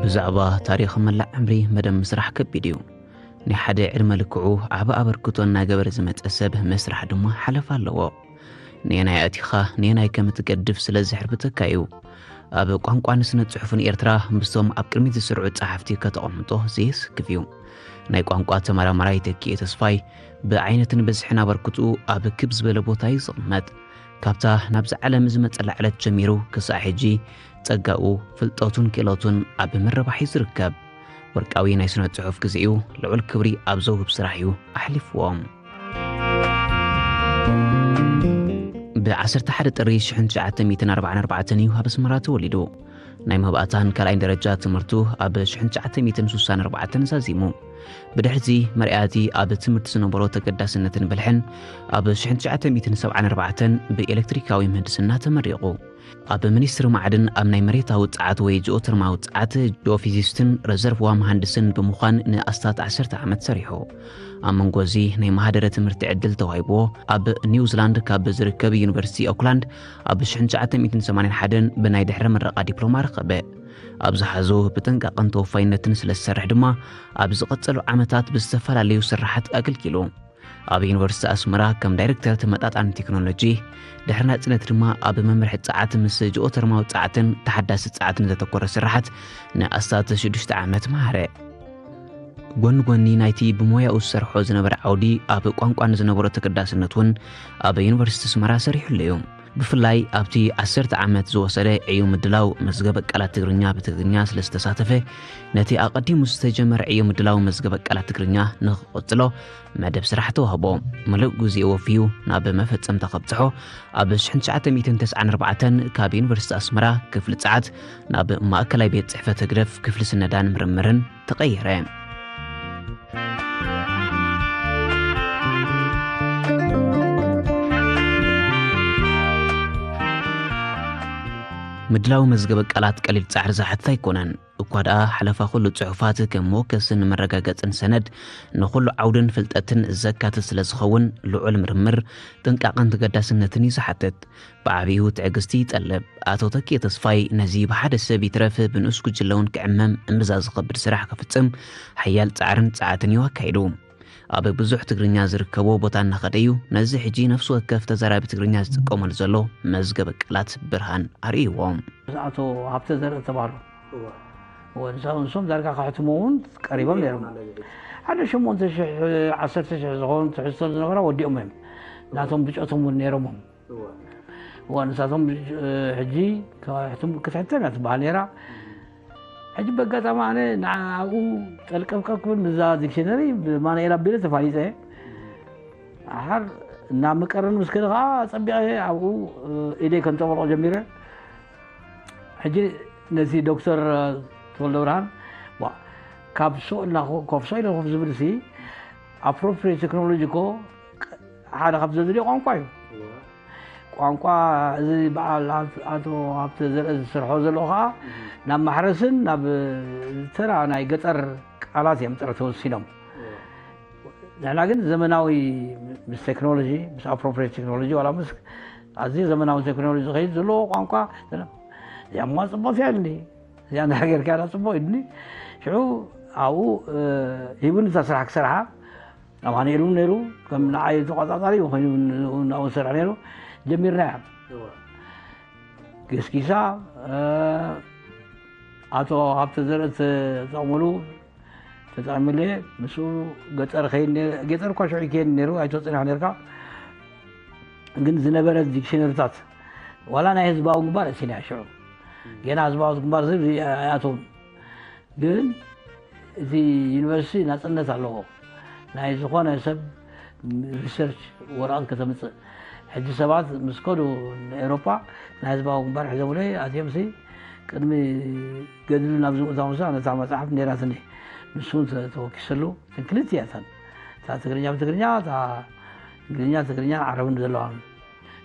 ብዛዕባ ታሪኽ መላእ ዕምሪ መደብ ምስራሕ ከቢድ እዩ። ናይ ሓደ ዕድመ ልክዑ ዓቢ ኣበርክቶ እናገበረ ዝመጸ ሰብ መስራሕ ድማ ሓለፋ ኣለዎ። ነየናይ ኣቲኻ ነየናይ ከም እትገድፍ ስለ ዝሕርብተካ እዩ። ኣብ ቋንቋን ስነ ጽሑፍን ኤርትራ ምስቶም ኣብ ቅድሚት ዝስርዑ ጸሓፍቲ ከተቐምጦ ዘየስክፍ እዩ። ናይ ቋንቋ ተመራማራይ ተኪኤ ተስፋይ ብዓይነትን ብዝሕን ኣበርክትኡ ኣብ ክብ ዝበለ ቦታ እዩ ዝቕመጥ። ካብታ ናብዛ ዓለም ዝመጸላ ዕለት ጀሚሩ ክሳዕ ሕጂ ጸጋኡ፣ ፍልጠቱን ክእለቱን ኣብ ምርባሕ እዩ ዝርከብ። ወርቃዊ ናይ ስነ ጽሑፍ ግዜኡ ልዑል ክብሪ ኣብ ዘውህብ ስራሕ እዩ ኣሕሊፍዎ። ብ11 ጥሪ ሽሕን ትሽዓተ ሚእትን ኣርባዓን ኣርባዕተን እዩ ኣብ ኣስመራ ተወሊዱ። ናይ መባእታን ካልኣይን ደረጃ ትምህርቱ ኣብ ሽሕን ትሽዓተ ሚእትን ስሳን ኣርባዕተን ዛዚሙ። ብድሕሪዚ መርኣያቲ ኣብ ትምህርቲ ዝነበሮ ተገዳስነትን ብልሕን ኣብ ሽሕን ትሽዓተ ሚእትን ሰብዓን ኣርባዕተን ብኤሌክትሪካዊ ምህንድስና ተመሪቑ። ኣብ ሚኒስትሪ ማዕድን ኣብ ናይ መሬታዊ ጸዓት ወይ ጂኦተርማዊ ጸዓት ጂኦፊዚስትን ረዘርቭዋ መሃንድስን ብምዃን ንኣስታት ዓሰርተ ዓመት ሰሪሑ። ኣብ መንጎ እዚ ናይ ማህደረ ትምህርቲ ዕድል ተዋሂብዎ ኣብ ኒውዚላንድ ካብ ዝርከብ ዩኒቨርሲቲ ኦክላንድ ኣብ ሽሕን ትሽዓተ ሚእትን ሰማንያን ሓደን ብናይ ድሕረ ምረቓ ዲፕሎማ ረኸበ። ኣብ ዝሓዞ ብጥንቃቐን ተወፋይነትን ስለ ዝሰርሕ ድማ ኣብ ዝቐጸሉ ዓመታት ብዝተፈላለዩ ስራሓት ኣገልጊሉ። ኣብ ዩኒቨርሲቲ ኣስመራ ከም ዳይሬክተር ተመጣጣኒ ቴክኖሎጂ፣ ድሕሪ ናጽነት ድማ ኣብ መምርሒ ጸዓት ምስ ጂኦተርማዊ ጸዓትን ተሓዳሲ ጸዓትን ዘተኮረ ስራሓት ንኣስታት ሽዱሽተ ዓመት መሃረ። ጎኒ ጎኒ ናይቲ ብሞያኡ ዝሰርሖ ዝነበረ ዓውዲ ኣብ ቋንቋ ንዝነበሮ ተገዳስነት እውን ኣብ ዩኒቨርሲቲ ኣስመራ ሰሪሑሉ እዩ። ብፍላይ ኣብቲ ዓሰርተ ዓመት ዝወሰደ ዕዩ ምድላው መዝገበ ቃላት ትግርኛ ብትግርኛ ስለ ዝተሳተፈ፣ ነቲ ኣቐዲሙ ዝተጀመረ ዕዩ ምድላው መዝገበ ቃላት ትግርኛ ንኽቕጽሎ መደብ ስራሕ ተዋህቦ። ምሉእ ግዜኡ ወፍዩ ናብ መፈጸምታ ከብጽሖ፣ ኣብ ሽሕን ትሽዓተ ሚእትን ተስዓን ኣርባዕተን ካብ ዩኒቨርሲቲ ኣስመራ ክፍሊ ጸዓት ናብ ማእከላይ ቤት ጽሕፈት ህግደፍ ክፍሊ ስነዳን ምርምርን ተቐየረ። ምድላው መዝገበ ቃላት ቀሊል ጻዕሪ ዝሓትት ኣይኮነን። እኳ ደኣ ሓለፋ ኩሉ ጽሑፋት ከም መወከስን መረጋገጽን ሰነድ ንኹሉ ዓውድን ፍልጠትን ዘካትት ስለ ዝኸውን፣ ልዑል ምርምር፣ ጥንቃቐን ተገዳስነትን እዩ ዝሓትት። ብዓቢኡ ትዕግስቲ ይጠልብ። ኣቶ ተኪኤ ተስፋይ ነዚ ብሓደ ሰብ ይትረፍ ብንኡስ ጉጅለ እውን ክዕመም እምብዛ ዝኸብድ ስራሕ ክፍጽም ሓያል ጻዕርን ጸዓትን እዩ ኣካይዱ። ኣብ ብዙሕ ትግርኛ ዝርከቦ ቦታ እናኸደ እዩ ነዚ ሕጂ ነፍሲ ወከፍ ተዛራቢ ትግርኛ ዝጥቀመሉ ዘሎ መዝገበ ቃላት ብርሃን ኣርእይዎ። ኣቶ ሃብተ ዘርእ ተባህሉ። እወ። እወ፣ ንሳ-፣ ንሶም ዳርጋ ከሕትሙ እውን ቀሪቦም ነይሮም። ሓደ ሸሞንተ ሽሕ፣ ዓሰርተ ሽሕ ዝኾኑ ትሕዝቶ ዝነበራ ወዲኦም እዮም። ናቶም ብጾቶም እውን ነይሮም እዮም። እወ። እወ፣ ንሳቶም፣ እ፣ ሕጂ ከሕትሙ፣ ክትሕተም እያ ትበሃል ነይራ። ሕጂ በጋጣሚ ኣነ ንዓ ኣብኡ ጠልቀፍቀፍ ክብል ምስዛ ዲክሽነሪ ብማኑኤል ኣቢለ ተፋሊጠ እየ። ኣሓር እናመቀረን ምስ ከደ ከዓ ጸቢቐ ኣብኡ፣ እ፣ ኢደይ ከንጠበልቆ ጀሚረ። ሕጂ ነቲ ዶክተር ተወልደ ብርሃን፣ ዋ፣ ካብ ሶ ኢልና ኮ-፣ ኮፍ ሶ ኢለ ኮፍ ዝብል ሲ ኣፕሮፕሪየት ቴክኖሎጂ እኮ ሓደ ካብ ዘድልዮ ቋንቋ እዩ። እወ። ቋንቋ እዚ በዓል ኣት-፣ ኣቶ ሃብተ ዘርአ ዝሰርሖ ዘሎ ከዓ እህ። ናብ ማሕረስን ናብ ተራ ናይ ገጠር ቃላት እዮም ጥረ ተወሲኖም። እወ። ንሕና ግን ዘመናዊ ምስ ቴክኖሎጂ፣ ምስ ኣፕሮፕሪየት ቴክኖሎጂ፣ ዋላ ምስ ኣዝዩ ዘመናዊ ቴክኖሎጂ ዝኸይድ ዘለዎ ቋንቋ፣ እዚኣ እማ ጽቡቕቲ እያ ኢሉኒ። እዚኣ እንድሕር ጌርካያ ጽቡቕ ኢሉኒ። ሽዑ ኣብኡ፣ እ፣ ሂቡኒ እታ ስራሕ ክሰርሓ። ኣማኑኤል እውን ነይሩ፣ ከም ንዓይ ተቆጻጻሪ ኮይኑ እውን እናሰርሐ ነይሩ። ጀሚርናያ። እወ። ገስጊሳ፣ እ፣ ኣቶ ሃብተ ዘርእ ተጠቕምሉ፣ ተጠቒምለ፣ ምስኡ ገጠር ከይድ ነይረ፣ ገጠር እኳ ሽዑ ይከየድ ነይሩ፣ ኣይተወጽእና ነርካ። ግን ዝነበረ ዲክሽነሪታት፣ ዋላ ናይ ህዝባዊ ግንባር እቲና ሽዑ። ገና ህዝባዊ ግንባር ዝብል ኣይኣተውን። ግን እቲ ዩኒቨርሲቲ ናጽነት ኣለዎ። ናይ ዝኾነ ሰብ ሪሰርች ወረቐት ከተምጽእ። ሕጂ ሰባት ምስ ከዱ ንኤውሮጳ ናይ ህዝባዊ ግንባር ሒዞምለይ ኣትዮምሲ ቅድሚ ገድሊ ናብ ዝምእታውንሳ ነታ መጽሓፍ ነይራትኒ። ንሱ እውን ተ-፣ ተወኪሰሉ። እተን ክልተ እያ እተን። እታ ትግርኛ ብትግርኛ፣ እታ እንግሊዝኛ ትግርኛን ዓረብን ዘለዋ።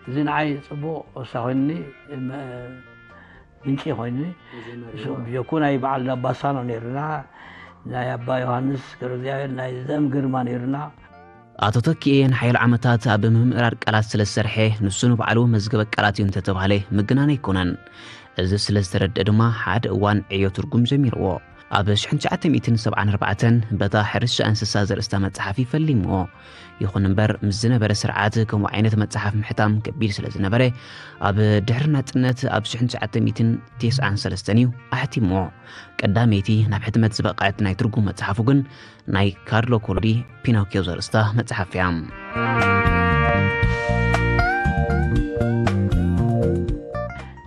እዚ ንዓይ ጽቡቕ ወሳ ኮይኑኒ፣ መ-፣ ምንጪ ኮይኑኒ። እዚ መሪዋ። እሱ ብጀኩ ናይ በዓል ኣባ ሳኖ ነይሩና፣ ናይ ኣባ ዮሃንስ ገብረ እግዚኣብሔር፣ ናይ ዘም ግርማ ነይሩና። ኣቶ ተኪኤ ንሓያሎ ዓመታት ኣብ ምምእራር ቃላት ስለ ዝሰርሐ፣ ንሱ ንባዕሉ መዝገበ ቃላት እዩ እንተተባህለ ምግናን ኣይኮነን። እዚ ስለ ዝተረድአ ድማ ሓደ እዋን ዕዮ ትርጉም ጀሚርዎ። ኣብ ሽሕን ትሽዓተ ሚእትን ሰብዓን ኣርባዕተን በታ ሕርሻ እንስሳ ዘርእስታ መጽሓፍ እዩ ፈሊምዎ። ይኹን እምበር፣ ምስ ዝነበረ ስርዓት ከምኡ ዓይነት መጽሓፍ ምሕታም ከቢድ ስለ ዝነበረ፣ ኣብ ድሕሪ ናጽነት ኣብ ሽሕን ትሽዓተ ሚእትን ተስዓን ሰለስተን እዩ ኣሕቲምዎ። ቀዳመይቲ ናብ ሕትመት ዝበቕዐት ናይ ትርጉም መጽሓፉ ግን ናይ ካርሎ ኮሎዲ ፒኖኪዮ ዘርእስታ መጽሓፍ እያ።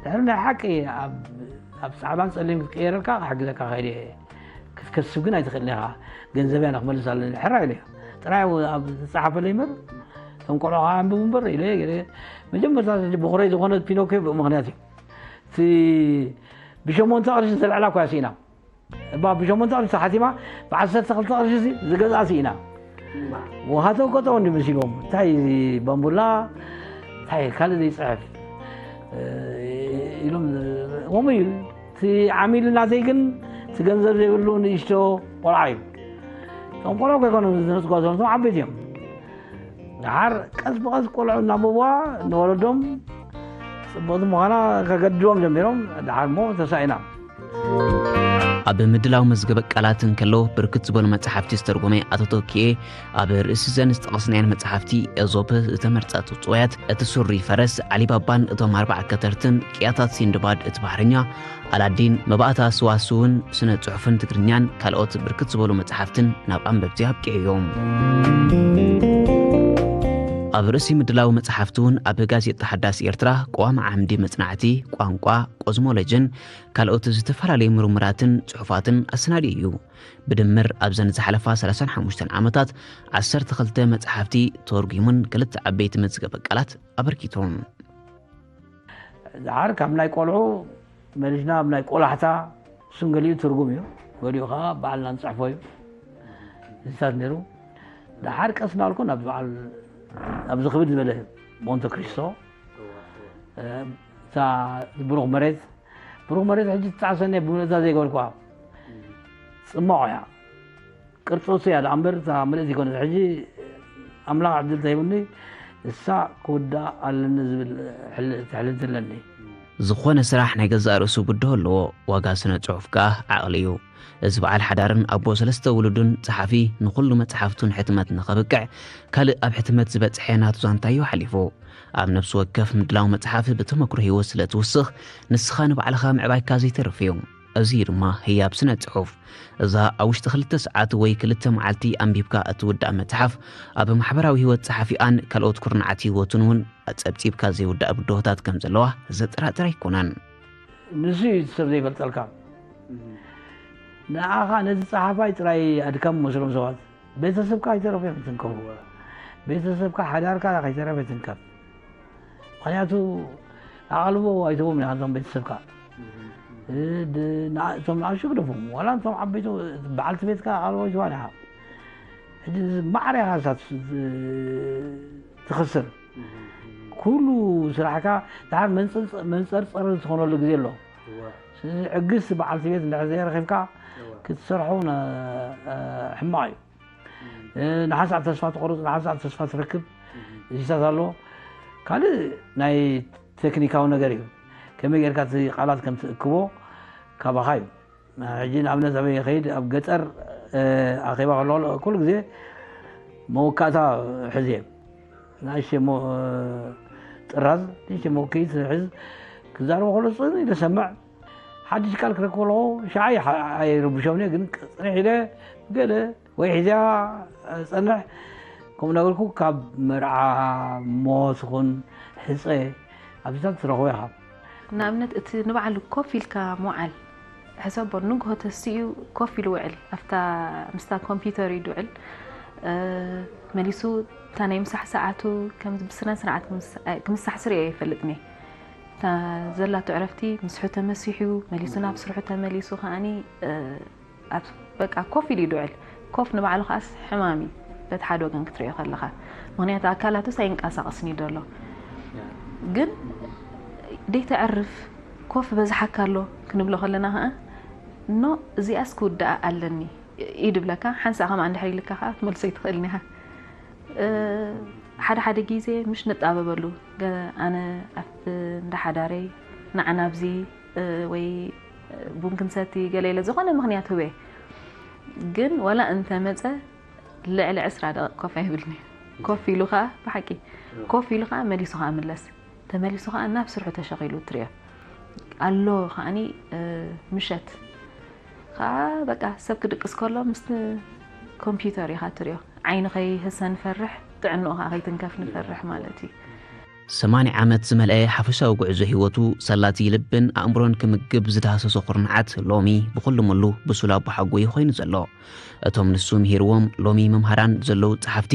ድሕሪ ናይ ሓቂ ኣብ ኣብ ጻዕዳን ጸሊም ክትቀየረልካ ክሕግዘካ ክእል እየ። ክትከስብ ግን ኣይትኽእልን ኢኻ። ገንዘብያ ንክመልስ ኣለኒ ሕራይ ኢለ። ጥራይ ኣብ ዝጸሓፈለይ እምበር እቶም ቆልዑ ከዓ ኣንብቡ እምበር ኢለ ገለ። መጀመርታ ብኹረይ ዝኾነ ፒኖኪዮ ብኡ ምኽንያት እዩ። እቲ ብሸሞንተ ቅርሺ ዝተልዕላ እኳ ስኢና። እባ ብሸሞንተ ቅርሺ ተሓቲማ ብዓሰርተ ክልተ ቅርሺ ዝገዝኣ ስኢና። ውሃተው ቀጠው እንዲ መሲልዎም እንታይ እዚ ባምቡላ እንታይ ካልእ ዘይፅሕፍ ኢሎም ከምኡ እዩ። እቲ ዓሚል ናተይ ግን እቲ ገንዘብ ዘይብሉ ንእሽቶ ቆልዓ እዩ። እቶም ቆልዑ ከይኮኑ ዝነፅጓ ዘለቶም ዓበይቲ እዮም። ድሓር ቀስ ብቐስ ቆልዑ እናበዋ ንወለዶም ፅቡቕቲ ምዃና ከገድዎም ጀሚሮም። ድሓር እሞ ተሳኢና። ኣብ ምድላው መዝገበ ቃላት እንከሎ ብርክት ዝበሉ መጽሓፍቲ ዝተርጎመ ኣቶ ተኪኤ፣ ኣብ ርእሲ ዘን ዝጠቐስናየን መጽሓፍቲ ኤዞፕ ዝተመርጻ ጽውጽዋያት፣ እቲ ሱሪ ፈረስ፣ ዓሊባባን እቶም ኣርባዓ ከተርትን፣ ቅያታት ሲንድባድ እቲ ባሕረኛ፣ ኣላዲን፣ መባእታ ስዋስውን ስነ ጽሑፍን ትግርኛን ካልኦት ብርክት ዝበሉ መጽሓፍትን ናብ ኣንበብቲ ኣብቂዑ እዩ። ኣብ ርእሲ ምድላው መጽሓፍቲ እውን ኣብ ጋዜጣ ሓዳስ ኤርትራ ቀዋሚ ዓምዲ መጽናዕቲ ቋንቋ፣ ኮዝሞሎጅን ካልኦት ዝተፈላለዩ ምርምራትን ጽሑፋትን ኣሰናዲኡ እዩ። ብድምር ኣብዘን ዝሓለፋ ሰላሳን ሓሙሽተን ዓመታት ዓሰርተ ክልተ መጽሓፍቲ ተርጒሙን ክልተ ዓበይቲ መዝገበ ቃላት ኣበርኪቱ። ድሓር ካብ ናይ ቆልዑ መሊስና ኣብ ናይ ቆላሕታ እሱን ገሊኡ ትርጉም እዩ፣ ገሊኡ ከዓ ባዕልና ንፅሕፎ እዩ። እዚታት ነይሩ። ድሓር ቀስ እናልኩ ናብ በዓል ኣብዚ ክብድ ዝበለ ሞንተ ክሪስቶ እታ ብሩኽ መሬት ብሩኽ መሬት ሕጂ ትጣዕሰኒ ብምልእታ ዘይገበርኩዋ ፅማቑ እያ። ቅርፂ እሱ እያ ደኣ እምበር እታ ምልእቲ ይኮነት። ሕጂ ኣምላኽ ዕድል ተሂቡኒ እሳ ክውዳእ ኣለኒ ዝብል ሕል- ትሕልንቲ ኣለኒ። ዝኾነ ስራሕ ናይ ገዛእ ርእሱ ብድሆ ኣለዎ። ዋጋ ስነ ጽሑፍ ከኣ ዓቕሊ እዩ። እዚ በዓል ሓዳርን ኣቦ ሰለስተ ውሉድን ጸሓፊ ንኹሉ መጽሓፍቱን ሕትመት ንኸብቅዕ ካልእ ኣብ ሕትመት ዝበጽሐ ናቱ ዛንታ እዩ ሓሊፉ። ኣብ ነፍሲ ወከፍ ምድላው መጽሓፍ ብተመክሮ ህይወት ስለ ትውስኽ ንስኻ ንባዕልኻ ምዕባይካ ዘይተርፍ እዩ። እዚ እዩ ድማ ህያብ ስነ ጽሑፍ። እዛ ኣብ ውሽጢ ክልተ ሰዓት ወይ ክልተ መዓልቲ ኣንቢብካ እትውዳእ መጽሓፍ ኣብ ማሕበራዊ ህይወት ጸሓፊኣን ካልኦት ኩርናዓት ህይወቱን እውን ኣጸብጺብካ ዘይውዳእ ብድሆታት ከም ዘለዋ ዘጠራጥር ኣይኮነን። ንሱ እዩ እቲ ሰብ ዘይፈልጠልካ። ንዓኻ ነቲ ጸሓፋይ ጥራይ ኣድካሚ መስሎም ሰባት ቤተሰብካ ኣይተረፈ ይትንከፉ። ቤተሰብካ ሓዳርካ ከይተረፈ ይትንከፍ። ምክንያቱ ኣቓልቦ ኣይትቦም ኢና እቶም ቤተሰብካ። እ፣ ድ- ንኣ- እቶም ንኣሹ ግደፎም ዋላ እቶም ዓበይቲ በዓልቲ ቤትካ ኣቓልቦ ኣይትባን ኢኻ። ሕጂ እዚ ማዕረ ኢኻ እሳት ትኽስር። ኩሉ ስራሕካ ድሓር መንፀርፀሪ ዝኾነሉ ግዜ ኣሎ። ስለዚ ዕግስቲ በዓልቲ ቤት እንድሕር ዘይረኺብካ ክትሰርሖ እውን ሕማቕ እዩ። ንሓንሳእ ተስፋ ትቆርፅ፣ ንሓንሳእ ተስፋ ትረክብ እዚታት ኣሎ። ካልእ ናይ ቴክኒካዊ ነገር እዩ። ከመይ ጌርካ እቲ ቃላት ከም ትእክቦ ካባኻ እዩ። ሕጂ ንኣብነት ኣበይ ይኸይድ ኣብ ገጠር ኣኼባ ከሎ ኩሉ ግዜ መወካእታ ሕዝ እየ። ንእሽተይ ጥራዝ ንእሽተይ መወከይት ሕዝ ክዛረቦ ከሎ ፅን ኢለ ሰምዕ። ሓድሽ ቃል ክረክቦ ኣለኹ ሻዓ ኣይርብሾምኒ ግን ፅንሕ ኢለ ገለ ወይ ሒዝያ ፀንሕ። ከምኡ እናበልኩ ካብ መርዓ ሞት ኹን ሕፀ ኣብዚታት ትረኽቦ ኢኻ። ንኣብነት እቲ ንባዕሉ ኮፍ ኢልካ ምውዓል ሕሰቦ ንግሆ ተሲኡ ኮፍ ኢሉ ውዕል ኣብታ ምስታ ኮምፒውተር እዩ ድውዕል መሊሱ እታ ናይ ምሳሕ ሰዓቱ ከምዚ ብስነ ስርዓት ክምሳሕ ስሪኦ ይፈልጥኒ እታ ዘላቶ ዕረፍቲ ምስሑ ተመሲሑ መሊሱ ናብ ስርሑ ተመሊሱ ከዓኒ በቃ ኮፍ ኢሉ ይድውዕል። ኮፍ ንባዕሉ ከዓስ ሕማም እዩ በቲ ሓደ ወገን ክትሪኦ ከለኻ፣ ምኽንያቱ ኣካላቱስ ኣይንቀሳቐስን እዩ ዘሎ። ግን ደይተዕርፍ ኮፍ በዝሓካ ኣሎ ክንብሎ ከለና ከኣ ኖ እዚኣስ ክውድኣ ኣለኒ እዩ ድብለካ። ሓንሳእ ከምኣ እንድሕር ኢልካ ከኣ ክትመልሶ ኣይትኽእልን ኢኻ። ሓደ ሓደ ግዜ ምሽ ንጣበበሉ፣ ኣነ ኣብ እንዳ ሓዳረይ፣ ንዓና ኣብዚ ወይ ቡን ክንሰቲ ገለ ኢለ ዝኾነ ምኽንያት ህበ። ግን ዋላ እንተመጸ ልዕሊ ዕስራ ደቂቕ ኮፍ ኣይብልኒ። ኮፍ ኢሉ ኸኣ ብሓቂ ኮፍ ኢሉ ኸኣ መሊሱ ኸኣ ምለስ፣ ተመሊሱ ኸኣ ናብ ስርሑ ተሸኺሉ ትሪኦ ኣሎ። ከዓኒ ምሸት ኸዓ በቃ ሰብ ክድቅስ ከሎ ምስቲ ኮምፒውተር ኢኻ ትሪኦ። ዓይኒ ከይህሰ ንፈርሕ፣ ጥዕንኡ ኸዓ ከይትንከፍ ንፈርሕ ማለት እዩ። ሰማንያ ዓመት ዝመልአ ሓፈሻዊ ጉዕዞ ህይወቱ ሰላቲ ልብን ኣእምሮን ክምግብ ዝዳህሰሶ ኩርናዓት ሎሚ ብኹሉ ሙሉ ብሱል ኣቦሓጎ እዩ ኮይኑ ዘሎ። እቶም ንሱ ምሂርዎም ሎሚ መምሃራን ዘለዉ ጸሓፍቲ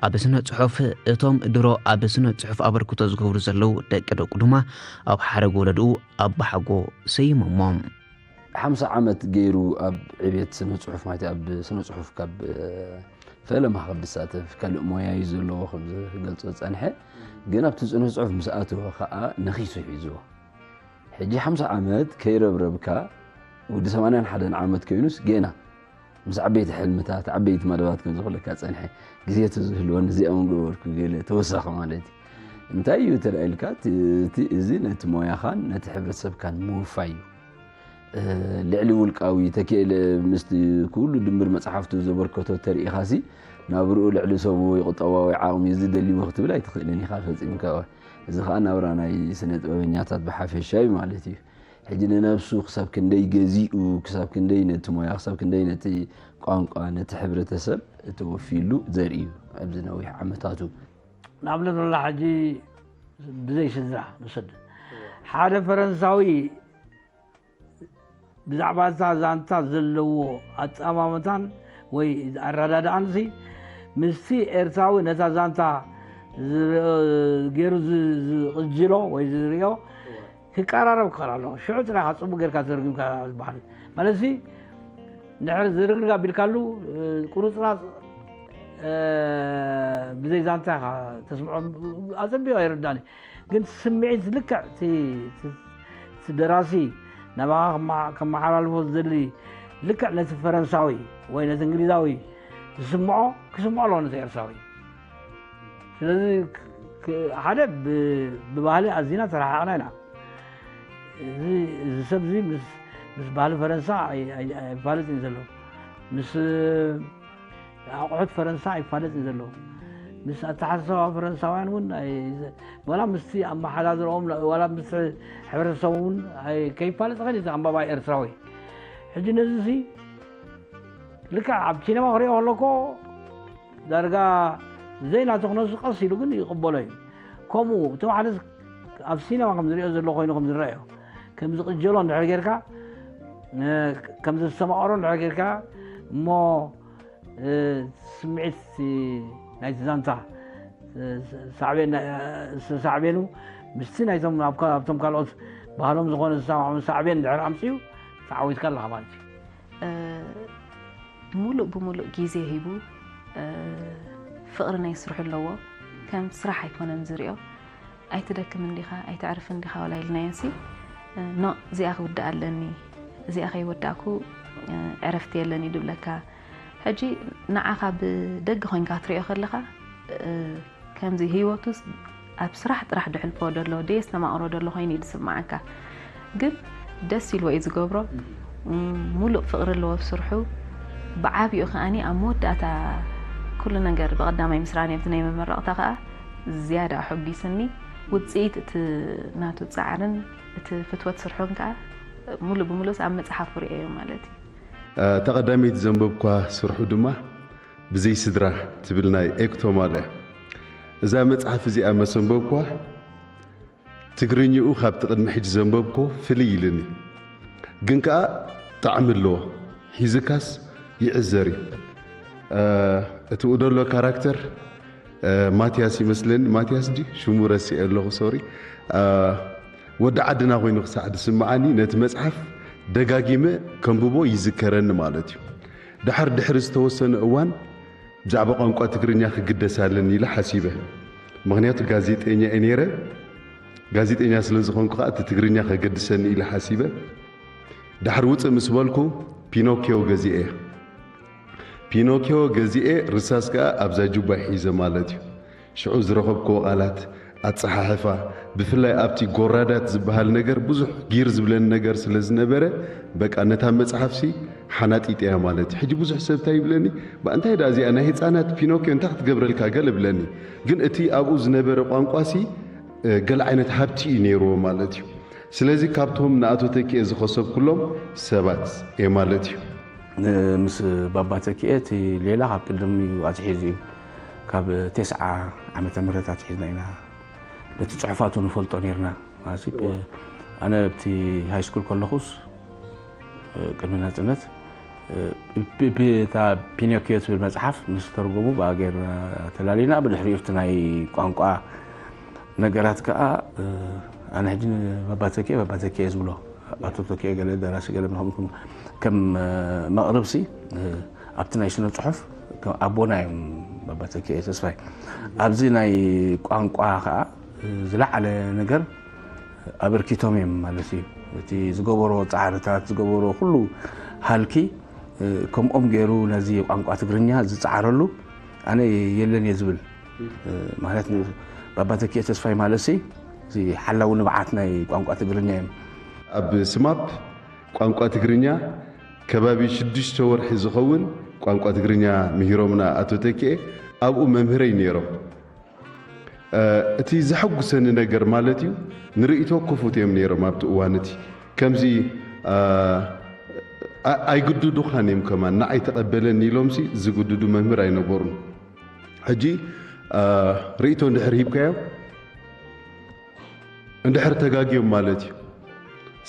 ኣብ ስነ ጽሑፍ፣ እቶም ድሮ ኣብ ስነ ጽሑፍ ኣበርክቶ ዝገብሩ ዘለዉ ደቂ ደቁ ድማ ኣብ ሓረግ ወለድኡ ኣቦሓጎ ሰይሞሞም። ሓምሳ ዓመት ገይሩ ኣብ ዕቤት ስነ ጽሑፍ ማለት ኣብ ስነ ጽሑፍ ካብ ፈለማ ካብ ዝሳተፍ ካልእ ሞያ እዩ ዘለዎ ከም ዝገልጾ ዝጸንሐ፣ ግን ኣብቲ ስነ ጽሑፍ ምስ ኣተወ ከኣ ነኺሱ ሒዝዎ። ሕጂ ሓምሳ ዓመት ከይረብረብካ ወዲ ሰማንያን ሓደን ዓመት ኮይኑስ ጌና ምስ ዓበይቲ ሕልምታት ዓበይቲ መደባት ከም ዝኽለካ ጸንሐ ግዜ ተዝህልወኒ እዚኣ እውን ገበርኩ ገለ ተወሳኺ ማለት እዩ። እንታይ እዩ ተደኣ ኢልካ እቲ እዚ ነቲ ሞያኻን ነቲ ሕብረተሰብካን ምውፋይ እዩ። ልዕሊ ውልቃዊ ተኪኤለ ምስቲ ኩሉ ድምር መጽሓፍቱ ዘበርከቶ ተሪኢኻሲ ናብርኡ ልዕሊ ሰቡ ወይ ቁጠባዊ ዓቕሚ እዚ ደልይዎ ክትብል ኣይትኽእልን ኢኻ ፈጺምካ። እዚ ኸኣ ናብራ ናይ ስነ ጥበበኛታት ብሓፈሻ እዩ ማለት እዩ። ሕጂ ንነብሱ ክሳብ ክንደይ ገዚኡ ክሳብ ክንደይ ነቲ ሞያ ክሳብ ክንደይ ነቲ ቋንቋ ነቲ ሕብረተሰብ ተወፊሉ ዘርኢ እዩ ኣብዚ ነዊሕ ዓመታቱ። ንኣብነት ሎላ ሕጂ ብዘይ ስድራ ንውሰድ። ሓደ ፈረንሳዊ ብዛዕባ እታ ዛንታ ዘለዎ ኣጠማምታን ወይ ኣረዳድኣንሲ ምስቲ ኤርትራዊ ነታ ዛንታ ገይሩ ዝቕጅሎ ወይ ዝርእዮ ክቀራረብ ክኽእል ኣለዎ። ሽዑ ጥራይ ኢኻ ጽቡቕ ጌርካ ተርጉምካ ዝበሃል። ማለት ሲ እንድሕር ዝርግርግ ኣቢልካሉ ቁርጽራጽ ብዘይ ዛንታ ኢኻ ተስምዖ። ኣጸቢቑ ኣይርዳኒ ግን ስምዒት ልክዕ እቲ ደራሲ ናባኻ ከመሓላልፎ ዝደሊ ልክዕ ነቲ ፈረንሳዊ ወይ ነቲ እንግሊዛዊ ዝስምዖ ክስምዖ ኣለዎ ነቲ ኤርትራዊ። ስለዚ ሓደ ብባህሊ ኣዚና ተረሓቕና ኢና። እዚ ሰብ እዚ ምስ ባህሊ ፈረንሳ ኣይፋለጥ እዩ ዘሎ፣ ምስ ኣቑሑት ፈረንሳ ኣይፋለጥ እዩ ዘሎ፣ ምስ ኣተሓሳሰባ ፈረንሳውያን እውን ዋላ ምስቲ ኣመሓዳድረኦም ዋላ ምስ ሕብረተሰቡ እውን ከይፋለጥ ኸእል እቲ ኣንባባይ ኤርትራዊ። ሕጂ ነዚ ሲ ልክዕ ኣብ ሲነማ ክሪኦ ከለኮ ዳርጋ ዘይናቱ ክነሱ ቀስ ኢሉ ግን ይቕበሎ እዩ። ከምኡ እቶም ሓደ ኣብ ሲነማ ከም ዝሪኦ ዘሎ ኮይኑ ከም ዝረአዮ ከም ዝቕጀሎ እንድሕር ጌርካ ከም ዘስተማቐሮ እንድሕር ጌርካ እሞ ስምዒት ናይቲ ዛንታ ሳዕቤን ዝተሳዕቤኑ ምስቲ ናይቶም ኣብቶም ካልኦት ባህሎም ዝኾነ ዝሰማዕሙ ሳዕቤን እንድሕር ኣምፅኡ ተዓዊትካ ኣለኻ ማለት እዩ። ሙሉእ ብሙሉእ ግዜ ሂቡ ፍቕሪ ናይ ስርሑ ኣለዎ። ከም ስራሕ ኣይኮነን ዝሪኦ። ኣይትደክም እንዲኻ ኣይተዕርፍ እንዲኻ ዋላ ኢልናዮ ሲ ኖ እዚኣ ክውድእ ኣለኒ እዚኣ ከይወዳእኩ ዕረፍቲ የለን እዩ ድብለካ። ሕጂ ንዓኻ ብደገ ኮይንካ ክትሪኦ ከለኻ ከምዚ ህይወቱስ ኣብ ስራሕ ጥራሕ ድሕልፎ ደሎ ደየስተማቕሮ ደሎ ኮይኑ እዩ ዝስምዓካ። ግን ደስ ኢልዎ እዩ ዝገብሮ። ሙሉእ ፍቕሪ ኣለዎ ኣብ ስርሑ። ብዓቢኡ ከኣኒ ኣብ መወዳእታ ኩሉ ነገር ብቐዳማይ ምስራን ኣብቲ ናይ መመረቕታ ከኣ ዝያዳ ኣሐጒስኒ። ውጽኢት እቲ ናቱ ጻዕርን እቲ ፍትወት ስርሑን ከኣ ሙሉእ ብሙሉእስ ኣብ መጽሓፉ ርእየዮ ማለት እዩ። እታ ቀዳመይቲ ዘንበብኳ ስርሑ ድማ ብዘይ ስድራ ትብል ናይ ኤክቶ ማል እያ። እዛ መጽሓፍ እዚኣ መሰንበብኳ ትግርኝኡ ካብቲ ቅድሚ ሕጂ ዘንበብኮ ፍልይ ኢልኒ፣ ግን ከኣ ጣዕሚ ኣለዎ፣ ሒዝካስ ይዕዘር እዩ። እቲ ኡደሎ ካራክተር ማትያስ ይመስለኒ፣ ማትያስ ድዩ ሽሙ ረሲዐ ኣለኹ ሶሪ። ወዲ ዓድና ኮይኑ ክሳዕ ዝስምዓኒ ነቲ መጽሓፍ ደጋጊመ ከንብቦ ይዝከረኒ ማለት እዩ። ደሓር ድሕሪ ዝተወሰነ እዋን ብዛዕባ ቋንቋ ትግርኛ ክግደስ ኣለኒ ኢለ ሓሲበ። ምኽንያቱ ጋዜጠኛ እየ ነይረ። ጋዜጠኛ ስለ ዝኾንኩ ኸዓ እቲ ትግርኛ ከገድሰኒ ኢለ ሓሲበ። ዳሕር ውፅእ ምስ በልኩ ፒኖኪዮ ገዚኤ። ፒኖኪዮ ገዚኤ ርሳስ ከኣ ኣብዛ ጁባይ ሒዘ ማለት እዩ። ሽዑ ዝረኸብክዎ ቃላት፣ ኣጸሓሕፋ፣ ብፍላይ ኣብቲ ጎራዳት ዝበሃል ነገር ብዙሕ ጊር ዝብለኒ ነገር ስለ ዝነበረ፣ በቃ ነታ መጽሓፍሲ ሓናጢጠያ ማለት እዩ። ሕጂ ብዙሕ ሰብ እንታይ ይብለኒ፣ "ብኣ እንታይ ደኣ እዚኣ ናይ ህጻናት ፒኖኪዮ እንታይ ክትገብረልካ?" ገለ ይብለኒ። ግን እቲ ኣብኡ ዝነበረ ቋንቋሲ፣ እ፣ ገለ ዓይነት ሃብቲ እዩ ነይርዎ ማለት እዩ። ስለዚ ካብቶም ንኣቶ ተኪኤ ዝኸሰብኩሎም ሰባት እየ ማለት እዩ። ን-፣ ምስ ባባ ተኪኤ እቲ ሌላ ካብ ቅድም እዩ ኣትሒዙ እዩ። ካብ ተስዓ ዓመተ ምህረት ኣትሒዝና ኢና ነቲ ጽሑፋቱ ንፈልጦ ነርና። ማለት፣ ኣነ ኣብቲ ሃይ ስኩል ከለኹስ፣ ቅድሚ ናጽነት፣ ብ-፣ ብ-፣ እታ ፒኖኪዮ ትብል መጽሓፍ ምስ ተርጎሙ ብኣ ጌርና ተላሊና። ብድሕሪኡ እቲ ናይ ቋንቋ ነገራት ከኣ፣ ኣነ ሕጂ ንባባ ተኪኤ፣ ባባ ተኪኤ ዝብሎ፣ ኣቶ ተኪኤ ገለ ደራሲ ገለ ምናምን ከም፣ ከም መቕርብሲ፣ ኣብቲ ናይ ስነ ጽሑፍ ከም ኣቦና እዮም ባባ ተኪኤ ተስፋይ። ኣብዚ ናይ ቋንቋ ከኣ ዝለዓለ ነገር ኣበርኪቶም እዮም ማለት እዩ። እቲ ዝገበሮ ጻዕርታት፣ ዝገበሮ ኩሉ ሃልኪ፣ እ፣ ከምኦም ገይሩ ነዚ ቋንቋ ትግርኛ ዝጸዓረሉ ኣነ የለን እየ ዝብል። እ፣ ማለት ን-፣ ባባ ተኪኤ ተስፋይ ማለትሲ፣ እዚ ሓላዊ ንብዓት ናይ ቋንቋ ትግርኛ እዮም። ኣብ ስማፕ ቋንቋ ትግርኛ ከባቢ ሽዱሽተ ወርሒ ዝኸውን ቋንቋ ትግርኛ ምሂሮምና ኣቶ ተኪኤ ኣብኡ መምህረይ ነይሮም። እ፣ እቲ ዘሐጉሰኒ ነገር ማለት እዩ፣ ንርእይቶ ክፉት እዮም ነይሮም ኣብቲ እዋን እቲ። ከምዚ፣ እ፣ ኣ-፣ ኣይግድዱኻን እዮም ከማን፣ ንዓይ ተቐበለኒ ኢሎምሲ ዝግድዱ መምህር ኣይነበሩን። ሕጂ፣ እ፣ ርእይቶ እንድሕር ሂብካዮ፣ እንድሕር ተጋግዮም ማለት እዩ።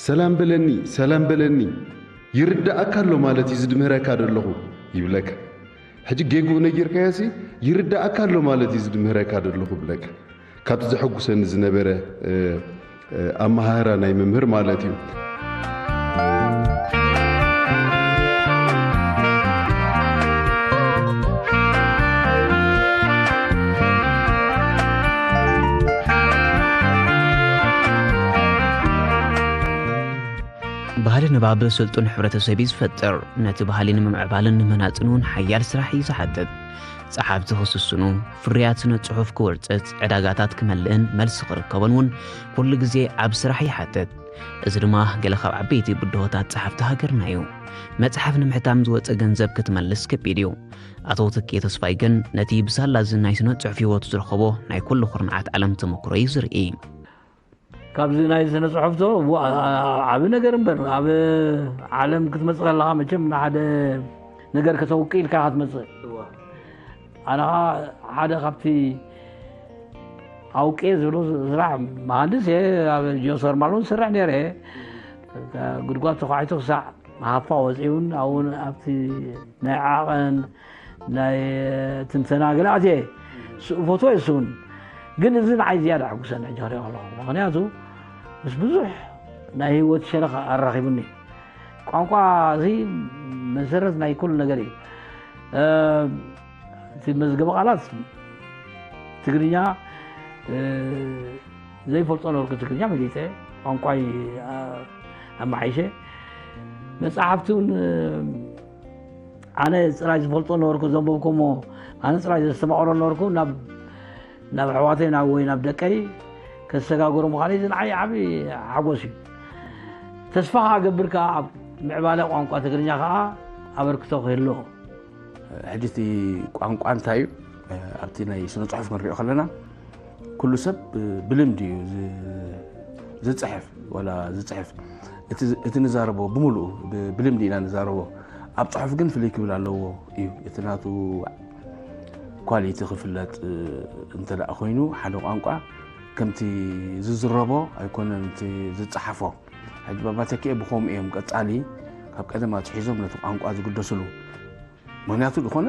"ሰላም በለኒ፣ ሰላም በለኒ፣ ይርዳእካ ኣሎ ማለት እዩ ዝድምህረካ ዘለኹ" ይብለካ። ሕጂ ጌግኡ ነጊርካዮሲ፣ "ይርዳእካ ኣሎ ማለት እዩ ዝድምህረካ ዘለኹ" ይብለካ። ካብቲ ዘሐጉሰኒ ዝነበረ፣ እ፣ እ፣ ኣመሃህራ ናይ መምህር ማለት እዩ። ባህሊ ንባብ ስልጡን ሕብረተሰብ እዩ ዝፈጥር። ነቲ ባህሊ ንምምዕባልን ንምህናጽን እውን ሓያል ስራሕ እዩ ዝሓትት። ጸሓፍቲ ክስስኑ፣ ፍርያት ስነ ጽሑፍ ክውርጽጽ፣ ዕዳጋታት ክመልእን መልሲ ክርከቦን እውን ኩሉ ግዜ ኣብ ስራሕ ይሓትት። እዚ ድማ ገለ ካብ ዓበይቲ ብድሆታት ጸሓፍቲ ሃገርና እዩ። መጽሓፍ ንምሕታም ዝወጸ ገንዘብ ክትመልስ ከቢድ እዩ። ኣቶ ተኪኤ ተስፋይ ግን ነቲ ብሳላ እዚ ናይ ስነ ጽሑፍ ህይወቱ ዝረኸቦ ናይ ኩሉ ኩርናዓት ዓለም ተመክሮ እዩ ዝርኢ። ካብዚ ናይ ስነ ጽሑፍ ዶ፣ ዋ-፣ ዓቢ ነገር እምበር፣ ኣብ ዓለም ክትመጽእ ከለኻ መቸም ንሓደ ነገር ከተውቂ ኢልካ ኢኻ ትመጽእ። እዋ። ኣነ ኸዓ ሓደ ካብቲ ኣውቄ ዝብሎ ስራሕ መሃንድስ እየ፣ ኣብ ጂኦሰርማል እውን ዝሰርሕ ነይረ እየ። ጉድጓድ ተዃዒቱ ክሳዕ ሃፋ ወፂኡን ኣብኡ ኣብቲ ናይ ዓቐን ናይ ትንተና ገለ ኣትየ እሱ እፈትዎ እየ እሱ እውን። ግን እዚ ንዓይ ዝያዳ ኣሕጉሰኒ ሕጂ ክሪኦ ከለኹ። ምኽንያቱ ምስ ብዙሕ ናይ ህይወት ሸነኽ ኣራኺቡኒ። ቋንቋ እዚ መሰረት ናይ ኩሉ ነገር እዩ። እ፣ እቲ መዝገበ ቃላት ትግርኛ፣ እ፣ ዘይፈልጦ ነበርኩ። ትግርኛ መሊጠ ቋንቋይ፣ እ፣ ኣመሓይሸ። መጽሓፍቲ እውን፣ እ፣ ኣነ ጽራይ ዝፈልጦ ነበርኩ፣ ዘንበብኩ እሞ ኣነ ጽራይ ዘስተማቕሮ ነበርኩ። ናብ፣ ናብ ኣሕዋተይ ናብ ወይ ናብ ደቀይ ከሰጋግሮ ምዃነይ እዚ ንዓይ ዓቢ ሓጎስ እዩ። ተስፋ ከኣ እገብር ከኣ ኣብ ምዕባለ ቋንቋ ትግርኛ ከኣ ኣበርክቶ ክህልዎ። ሕጂ እቲ ቋንቋ እንታይ እዩ? ኣብቲ ናይ ስነ ጽሑፍ ክንሪኦ ከለና፣ ኩሉ ሰብ ብልምዲ እዩ ዝ-፣ ዝጽሕፍ፣ ዋላ ዝጽሕፍ። እቲ፣ እቲ ንዛረቦ ብምሉኡ ብ-፣ ብልምዲ ኢና ንዛረቦ። ኣብ ጽሑፍ ግን ፍልይ ክብል ኣለዎ እዩ። እቲ ናቱ ኳሊቲ ክፍለጥ እንተ ደኣ ኮይኑ፣ ሓደ ቋንቋ ከምቲ ዝዝረቦ ኣይኮነን እቲ ዝጸሓፎ። ሕጂ ባባ ተኪኤ ብኸምኡ እዮም ቀጻሊ ካብ ቀደም ኣትሒዞም ነቲ ቋንቋ ዝግደስሉ። ምኽንያቱ ዝኾነ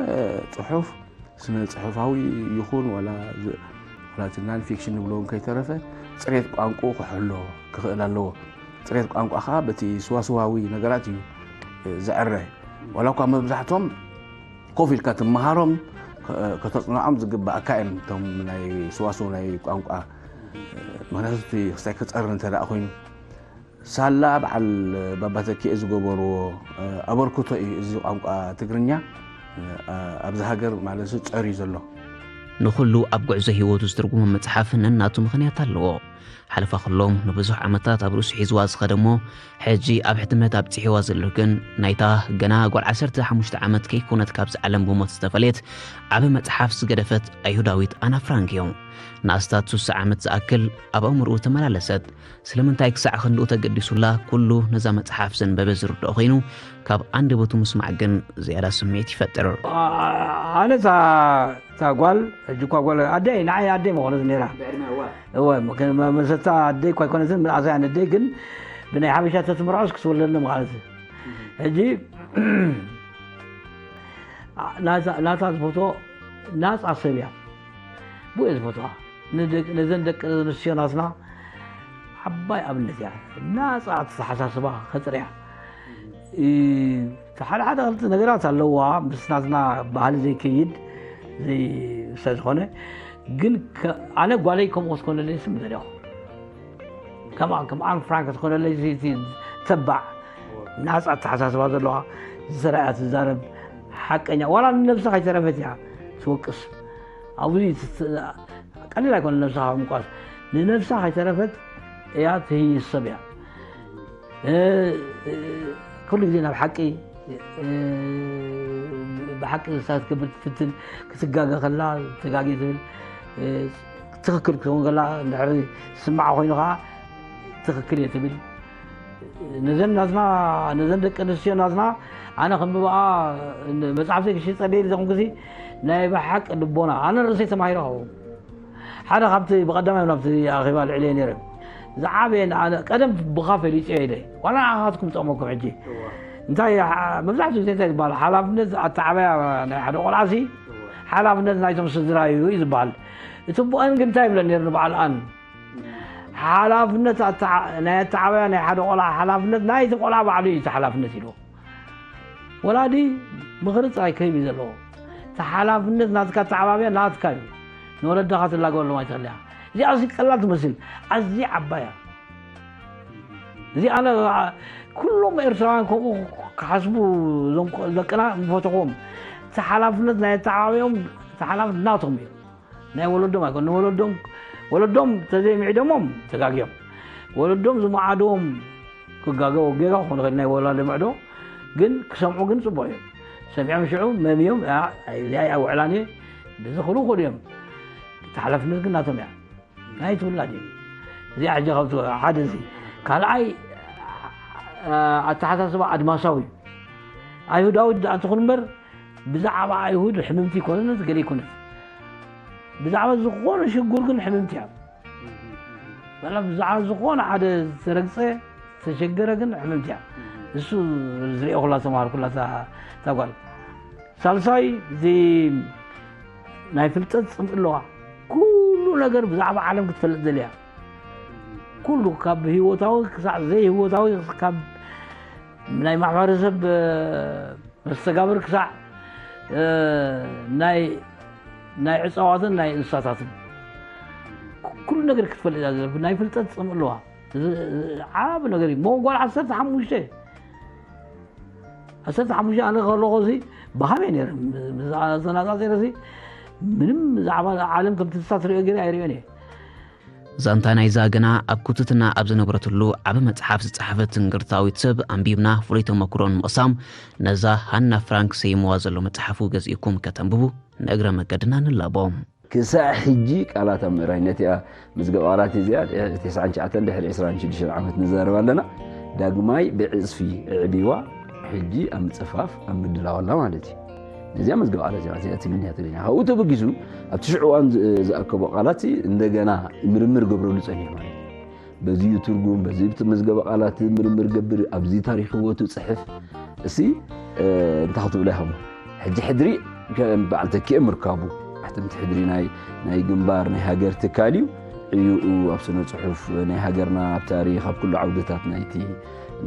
ጽሑፍ፣ ስነ ጽሑፋዊ ይኹን ዋላ ዝ-፣ ዋላ እቲ ናን ፊክሽን ንብሎ እውን ከይተረፈ፣ ጽሬት ቋንቋኡ ክሕሎ ክኽእል ኣለዎ። ጽሬት ቋንቋ ኸኣ በቲ ስዋስዋዊ ነገራት እዩ ዝዕረ። ዋላ እኳ መብዛሕቶም ኮፍ ኢልካ ትመሃሮም፣ ከ-፣ ከተጽንዖም ዝግባኣካ እዮም እቶም ናይ ስዋስው ናይ ቋንቋ። ምኽንያቱ እቲ ክስታይ ክጸሪ እንተ ደኣ ኮይኑ፣ ሳላ በዓል ባባ ተኪኤ ዝገበርዎ፣ እ፣ ኣበርክቶ እዩ እዚ ቋንቋ ትግርኛ ኣብዚ ሃገር ማለት ጸር እዩ ዘሎ። ንኹሉ ኣብ ጉዕዞ ህይወቱ ዝትርጉሞ መጽሓፍ ነናቱ ምኽንያት ኣለዎ። ሓለፋ ኩሎም ንብዙሕ ዓመታት ኣብ ርእሱ ሒዝዋ ዝኸደ እሞ ሕጂ ኣብ ሕትመት ኣብጺሕዋ ዘሎ ግን ናይታ ገና ጓል ዓሰርተ ሓሙሽተ ዓመት ከይኮነት ካብዚ ዓለም ብሞት ዝተፈለየት ዓቢ መጽሓፍ ዝገደፈት ኣይሁዳዊት ኣና ፍራንክ እዩ። ንኣስታት ሱሳ ዓመት ዝኣክል ኣብ ኣእምርኡ ተመላለሰት። ስለምንታይ ክሳዕ ክንድኡ ተገዲሱላ ኩሉ ነዛ መጽሓፍ ዘንበበ ዝርድኦ ኮይኑ ካብ ኣንደበቱ ምስማዕ ግን ዝያዳ ስምዒት ይፈጥር። ኣነ እታ ጓል ሕጂ እኳ ጓል ኣደይ ንዓይ ኣደይ መኾነት ነራ። እወ መሰታ ኣደይ እኳ ኣይኮነትን ምልኣሳ ያን ኣደይ ግን ብናይ ሓበሻ ተትምርዖስ ክትወለድኒ ማለት እዩ። ሕጂ ናታ ዝፈትዎ ናፃ ሰብ እያ። ብኡ እየ ዝፈትዋ። ነዘን ደቂ ኣንስትዮ ናትና ዓባይ ኣብነት እያ። ናፃ ኣተሓሳስባ ከፅርያ። ሓደ ሓደ ክልተ ነገራት ኣለዋ ምስ ናትና ባህሊ ዘይከይድ ዘይስለ ዝኾነ ግን ኣነ ጓለይ ከምኡ ክትኮነለይ ስም ዘለኹ ከምኣ ከም ኣን ፍራንክ ክትኮነለይ ተባዕ ናፃ ኣተሓሳስባ ዘለዋ ዝሰራያ ትዛረብ ሓቀኛ ዋላ ንነብሳ ከይተረፈት እያ ትወቅስ ኣብዚ ቀሊል ኣይኮነ ነብስኻ ምቋስ ንነብሳ ከይተረፈት እያ ትህይስ ሰብ እያ ኩሉ ግዜ ናብ ሓቂ ብሓቂ ንሳ ክትገብር ትፍትን ክትጋገ ከላ ተጋጌ ትብል ትኽክል ክትኸውን ከላ እንድሕሪ ስማዓ ኮይኑ ከዓ ትኽክል እየ ትብል ነዘን ናትና ነዘን ደቂ ኣንስትዮ ናትና ኣነ ከም ብኣ መፅሓፍተይ ክሽፀለይ ዘኹንኩሲ ናይ ብሓቂ ልቦና ኣነ ርእሰይ ተማሂረ ኸው ሓደ ካብቲ ብቐዳማይ ናብቲ ኣኼባ ልዕለየ ነይረ ዝዓበየ ቀደም ብኻ ፈሊፀ ኢለ ዋላ ንዓኻትኩም ጠቕመኩም ሕጂ እንታይ መብዛሕትኡ ግዜ እንታይ ዝበሃል ሓላፍነት ኣተዓባያ ናይ ሓደ ቆልዓሲ ሓላፍነት ናይቶም ስድራ እዩ እዩ ዝበሃል እቲ ብአን ግን እንታይ ይብለን ነይሩ ንበዓል ኣን ሓላፍነት ናይ ኣተዓባያ ናይ ሓደ ቆልዓ ሓላፍነት ናይቲ ቆልዓ ባዕሉ እዩ እቲ ሓላፍነት ኢሉ ወላዲ ምኽሪ ጥራይ ክህብ እዩ ዘለዎ እቲ ሓላፍነት ናትካ ኣተዓባብያ ናትካ እዩ ንወለድኻ ትላገበሎም ኣይትኽእል እያ እዚኣ ቀላል ትመስል ኣዝያ ዓባያ እዚ ኣነ ኩሎም ኤርትራውያን ከምኡ ክሓስቡ ደቅና ምፈተኹዎም እቲ ሓላፍነት ናይ ኣተዓባብያኦም እቲ ሓላፍነት ናቶም እዩ ናይ ወለዶም ኣይኮን ንወለዶም ወለዶም ተዘይምዒዶሞም ተጋግዮም ወለዶም ዝመዓዶም ክጋገ ጌጋ ክኾኑ ይኽእል ናይ ወላዲ ምዕዶ ግን ክሰምዑ ግን ፅቡቅ እዮም ሰሚዖም ሽዑ መምዮም እዚኣ እያ ውዕላን እየ ብዚ ክሉ ክእሉ እዮም እቲ ሓላፍነት ግን ናቶም እያ ናይ ትውላድ እዩ እዚኣ ሕጂ ካብ ሓደ እዚ ካልኣይ ኣተሓሳስባ ኣድማሳዊ ኣይሁዳዊት ደኣ ትኹን እምበር ብዛዕባ ኣይሁድ ሕምምቲ ይኮነት ገለ ይኮነት ብዛዕባ ዝኾነ ሽጉር ግን ሕምምቲ እያ በላ ብዛዕባ ዝኾነ ሓደ ዝተረግፀ ዝተሸገረ ግን ሕምምቲ እያ እሱ ዝሪኦ ኩላ ተማሃር ኩላ ታጓል ሳልሳይ እዚ ናይ ፍልጠት ፅምኢ ኣለዋ ኩሉ ነገር ብዛዕባ ዓለም ክትፈልጥ ደልያ ኩሉ ካብ ህይወታዊ ክሳዕ ዘይህይወታዊ ካብ ናይ ማሕበረሰብ መስተጋብር ክሳዕ ናይ ናይ ዕፃዋትን ናይ እንስሳታትን ኩሉ ነገር ክትፈልጥ እያ ዘለብ ናይ ፍልጠት ፅምኢ ኣለዋ ዓብ ነገር እዩ መጓል ዓሰርተ ሓሙሽተ ዓሰርተ ሓሙሽተ ኣነ ከለኹ እዚ ብሃመይ ነይረ ዘናፃፂረ እዚ ምንም ዛዕባ ዓለም ከምቲ ንሳ ትሪኦ ገይረ ኣይሪኦን እየ ዛንታ ናይዛ ገና ኣብ ኩትትና ኣብ ዝነበረትሉ ዓቢ መጽሓፍ ዝጸሓፈት ትንግርታዊት ሰብ ኣንቢብና ፍሉይ ተመክሮ ንምቕሳም ነዛ ሃና ፍራንክ ሰይምዋ ዘሎ መጽሓፉ ገዚእኩም ከተንብቡ ንእግረ መገድና ንላቦ። ክሳዕ ሕጂ ቃላት ኣብ ምእራይ ነቲኣ መዝገብ ቃላት እዚኣ ተስዓን ትሽዓተን ድሕሪ ዕስራን ሽዱሽተን ዓመት ንዛረብ ኣለና። ዳግማይ ብዕጽፊ ኣዕቢዋ ሕጂ ኣብ ምጽፋፍ ኣብ ምድላው ኣላ ማለት እዩ። ነዚኣ መዝገብ ቃላት እዚኣ እዚኣ ትግርኛ ትግርኛ ካብኡ ተበጊሱ ኣብቲ ሽዑ እዋን ዝኣከቦ ቃላት እንደገና ምርምር ገብረሉ ጸኒሑ ማለት እዩ። በዚ እዩ ትርጉም በዚ እቲ መዝገበ ቃላት ምርምር ገብር ኣብዚ ታሪክ ህይወቱ ጽሕፍ እሲ እንታይ ክትብሎ ኢኹም ሕጂ ሕድሪ ከም በዓል ተኪኤ ምርካቡ ኣሕተምቲ ሕድሪ ናይ ናይ ግንባር ናይ ሃገር ትካል እዩ ዕዩኡ ኣብ ስነ ጽሑፍ ናይ ሃገርና ኣብ ታሪክ ኣብ ኩሉ ዓውድታት ናይቲ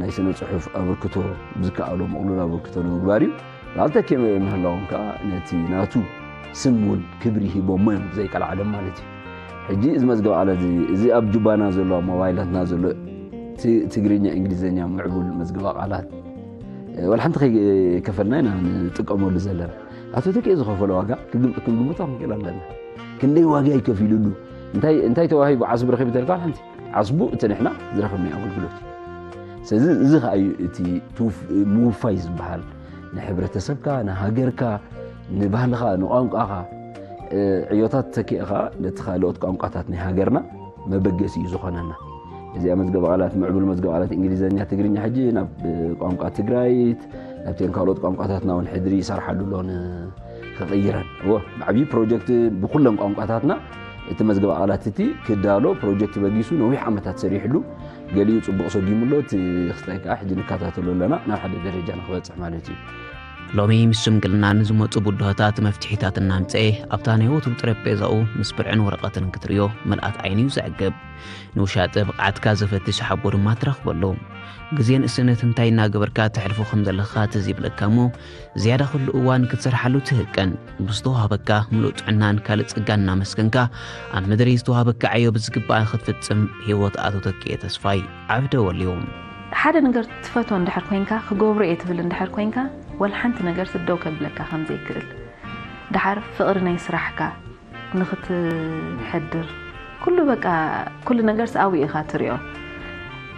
ናይ ስነ ጽሑፍ ኣበርክቶ ብዝከኣሎ ምቕሉል ኣበርክቶ ንምግባር እዩ በዓል ተኪኤ ምህላዎም ከዓ ነቲ ናቱ ስም እውን ክብሪ ሂቦሞ እዮም ዘይቀልዓለም ማለት እዩ ሕጂ እዚ መዝገብ ቃላት እዚ ኣብ ጁባና ዘሎ ኣብ ሞባይላትና ዘሎ ትግርኛ እንግሊዝኛ ምዕቡል መዝገባ ቃላት ወላ ሓንቲ ከይከፈልና ኢና ንጥቀመሉ ዘለና ኣቶ ተኪኤ ዝኸፈሎ ዋጋ ክግም- ክንግምቶ ክንክእል ኣለና። ክንደይ ዋጋ ይከፊሉሉ? እንታይ እንታይ ተዋሂቡ ዓስቢ ረኺቡ ተልካ ሓንቲ ዓስቡ እቲ ንሕና ዝረኸብናዮ ኣገልግሎት እዩ። ስለዚ እዚ ኸዓ እዩ እቲ ትውፍ- ምውፋይ ዝበሃል። ንሕብረተሰብካ፣ ንሃገርካ፣ ንባህልኻ፣ ንቋንቋኻ፣ እ፣ ዕዮታት ተኪእኻ ነቲ ካልኦት ቋንቋታት ናይ ሃገርና መበገሲ እዩ ዝኾነና። እዚኣ መዝገበ ቃላት፣ ምዕቡል መዝገበ ቃላት እንግሊዘኛ፣ ትግርኛ ሕጂ ናብ ቋንቋ ትግራይት፣ ናብተን ካልኦት ቋንቋታትና እውን ሕድሪ ይሰርሓሉ ኣሎ ን- ክቕይረን። እወ፣ ብዓብዪ ፕሮጀክት ብኩለን ቋንቋታትና እቲ መዝገበ ቃላት እቲ ክዳሎ ፕሮጀክት በጊሱ ነዊሕ ዓመታት ሰሪሕሉ፣ ገሊኡ ጽቡቕ ሰጊሙ ኣሎ፣ እቲ ክስታይ ከዓ ሕጂ ንከታተሎ ኣለና፣ ናብ ሓደ ደረጃ ንክበጽሕ ማለት እዩ። ሎሚ ምስ ሽምግልና ንዝመጹ ብድሆታት መፍትሒታት እናምጽኤ ኣብታ ናይ ወትሩ ጠረጴዛኡ ምስ ብርዕን ወረቐትን ክትርእዮ ምልኣት ዓይኒ እዩ ዘዕግብ። ንውሻጠ ብቕዓትካ ዘፈትሽ ሓቦ ድማ ትረኽበሉ። ግዜ ንእስነት እንታይ እናገበርካ ተሕልፎ ከም ዘለኻ ትዝ ይብለካ እሞ ዝያዳ ኩሉ እዋን ክትሰርሓሉ ትህቀን። ብዝተዋህበካ ምሉእ ጥዕናን ካልእ ጸጋን እናመስገንካ ኣብ ምድሪ ዝተዋህበካ ዕዮ ብዝግባእ ክትፍጽም ህይወት ኣቶ ተኪኤ ተስፋይ ዓቢ ደወል እዩ። ሓደ ነገር ትፈትዎ እንድሕር ኮይንካ፣ ክገብሮ እየ ትብል እንድሕር ኮይንካ፣ ወላ ሓንቲ ነገር ስደው ከብለካ ከም ዘይክእል፣ ደሓር ፍቕሪ ናይ ስራሕካ ንኽትሕድር፣ ኩሉ በቃ፣ ኩሉ ነገር ኣብኡ ኢኻ ትሪኦ።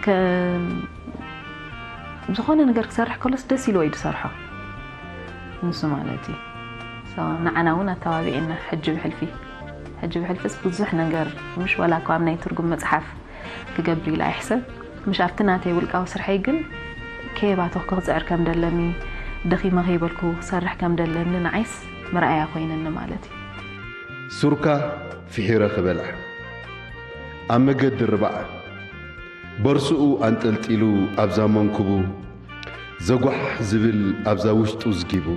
ከ- ዝኾነ ነገር ክሰርሕ ከሎስ ደስ ኢልዎ እዩ ዝሰርሖ፣ ንሱ ማለት እዩ። So፣ ንዓና እውን ኣተባቢዕና። ሕጂ ብሕልፊ ሕጂ ብሕልፍስ ብዙሕ ነገር፣ ምሽ ዋላ እኳ ኣብ ናይ ትርጉም መጽሓፍ ክገብር ኢለ ኣይሕሰብ። ምሽ ኣብቲ ናተይ ውልቃዊ ስርሐይ ግን ከየባተኹ ክጽዕር ከም ደለኒ፣ ደኺመ ከይበልኩ ክሰርሕ ከም ደለኒ ንዓይስ መርኣያ ኮይነኒ ማለት እዩ። ሱርካ ፍሒረ ክበልዓ ኣብ መገዲ ርባዓ በርስኡ ኣንጠልጢሉ ኣብዛ መንኩቡ ዘጓሕ ዝብል ኣብዛ ውሽጡ ዝጊቡ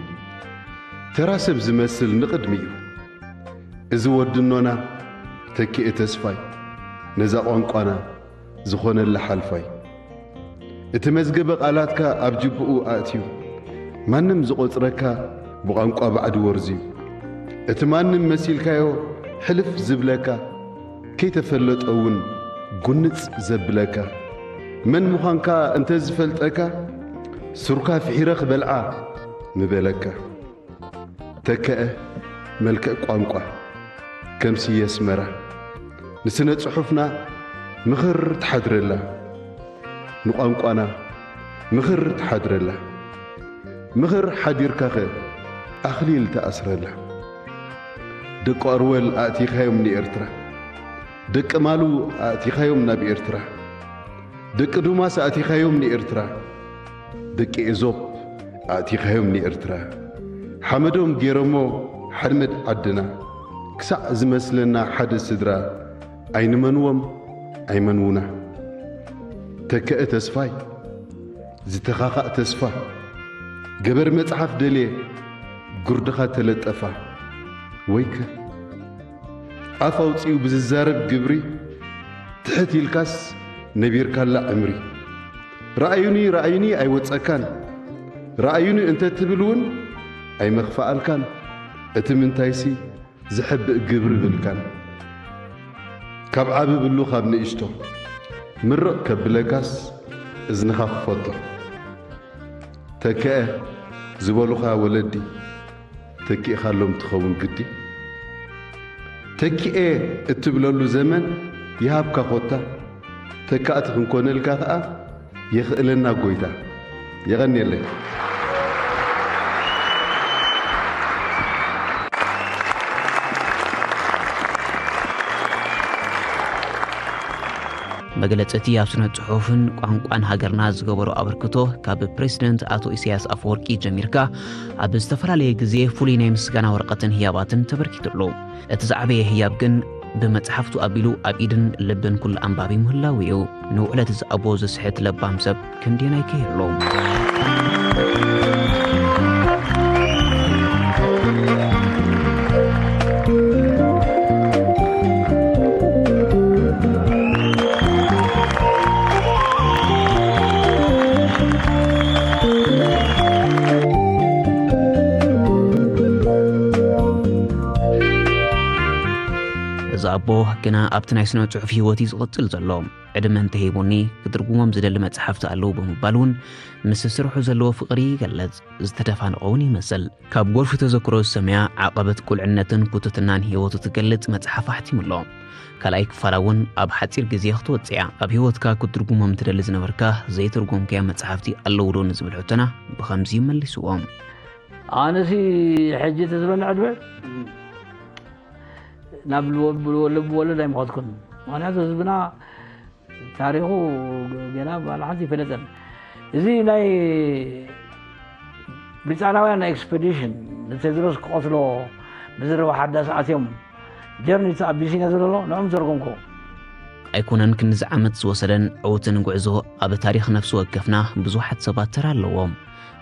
ተራ ሰብ ዝመስል ንቕድሚኡ እዚ ወድኖና ተኪኤ ተስፋይ ነዛ ቋንቋና ዝኾነላ ሓልፋይ እቲ መዝገበ ቃላትካ ኣብ ጅብኡ ኣእትዩ ማንም ዝቖጽረካ ብቋንቋ ባዕዲ ወርዝዩ እቲ ማንም መሲልካዮ ሕልፍ ዝብለካ ከይተፈለጠ እውን ጉንጽ ዘብለካ መን ምዃንካ እንተ ዝፈልጠካ ሱርካ ፍሒረ ክበልዓ ምበለካ ተከአ መልክዕ ቋንቋ ከም ስየ ኣስመራ ንስነ ጽሑፍና ምኽር ትሓድረላ ንቋንቋና ምኽር ትሓድረላ ምኽር ሓዲርካኸ ኣኽሊል ትኣስረላ ደቂ ኣርወል ኣእቲኻዮም ንኤርትራ ደቂ ማሉ ኣእቲኻዮም ናብ ኤርትራ ደቂ ዱማስ ኣእቲኻዮም ንኤርትራ ደቂ ኤዞፕ ኣእቲኻዮም ንኤርትራ ሓመዶም ጌሮሞ ሓድመድ ዓድና ክሳዕ ዝመስለና ሓደ ስድራ ኣይንመንዎም ኣይመንውና ተከአ ተስፋይ ዝተኻኻእ ተስፋ ገበር መጽሓፍ ደልየ ጉርድኻ ተለጠፋ ወይከ ኣፍ ኣውጺኡ ብዝዛረብ ግብሪ ትሕት ኢልካስ ነቢርካላ ዕምሪ ረኣዩኒ ረኣዩኒ ኣይወጸካን ረኣዩኒ እንተ ትብል እውን ኣይመኽፈኣልካን እቲ ምንታይሲ ዝሕብእ ግብሪ ብልካን ካብ ዓቢ ብሉ ካብ ንእሽቶ ምርቕ ከብለካስ እዝንኻ ክፈቶ ተከአ ዝበሉኻ ወለዲ ተኪእኻሎም ትኸውን ግዲ ተኪኤ እትብለሉ ዘመን ይሃብካ ኮታ ተካእቲ ክንኮነልካ ከኣ የኽእለና ጎይታ የቐንየለይ መግለጺ እቲ ኣብ ስነ ጽሑፍን ቋንቋን ሃገርና ዝገበሮ ኣበርክቶ ካብ ፕሬዚደንት ኣቶ ኢሳያስ ኣፈወርቂ ጀሚርካ ኣብ ዝተፈላለየ ግዜ ፍሉይ ናይ ምስጋና ወረቐትን ህያባትን ተበርኪቱሉ። እቲ ዝዓበየ ህያብ ግን ብመጽሓፍቱ ኣቢሉ ኣብ ኢድን ልብን ኩሉ ኣንባቢ ምህላው እዩ። ንውዕለት እዚ ኣቦ ዝስሕት ለባም ሰብ ክንደየናይ ከየሎ። እዚ ኣቦ ግና ኣብቲ ናይ ስነ ጽሑፍ ህይወት እዩ ዝቕጽል ዘሎ። ዕድመ እንተሂቡኒ ክትርጉሞም ዝደሊ መጽሓፍቲ ኣለዉ ብምባል እውን ምስ ስርሑ ዘለዎ ፍቕሪ ይገልጽ። ዝተደፋነቐ እውን ይመስል። ካብ ጎርፊ ተዘክሮ ዝሰምያ ዓቐበት ቁልዕነትን ኩትትናን ህይወቱ ትገልጽ መጽሓፍ ኣሕቲሙ ኣሎ። ካልኣይ ክፋላ እውን ኣብ ሓጺር ግዜ ክትወጽእ እያ። ኣብ ህይወትካ ክትትርጉሞም ትደሊ ዝነበርካ ዘይተርጎምካዮ መጽሓፍቲ ኣለዉ ዶ ንዝብል ሕቶና ብኸምዚ መሊስዎ። ኣነሲ ሕጂ ተዝበኒ ዕድመ ናብ ልወ- ልወለድ ብወለድ ኣይምኸድኩን። ምክንያቱ ህዝብና ታሪኹ ገና ባዕሉ ሓንቲ ይፈለጠን። እዚ ናይ ብሪጣናውያን ናይ ኤክስፐዲሽን ንቴድሮስ ክቐትሎ ምድረ ባሕሪ ኣትዮም ጀርኒ እቲ ኣቢሲንያ ዘሎ ንዕኦም ተርጎምኩ። ኣይኮነን ክንዚ ዓመት ዝወሰደን ዕውትን ጉዕዞ ኣብ ታሪኽ ነፍሲ ወከፍና ብዙሓት ሰባት ተራ ኣለዎም።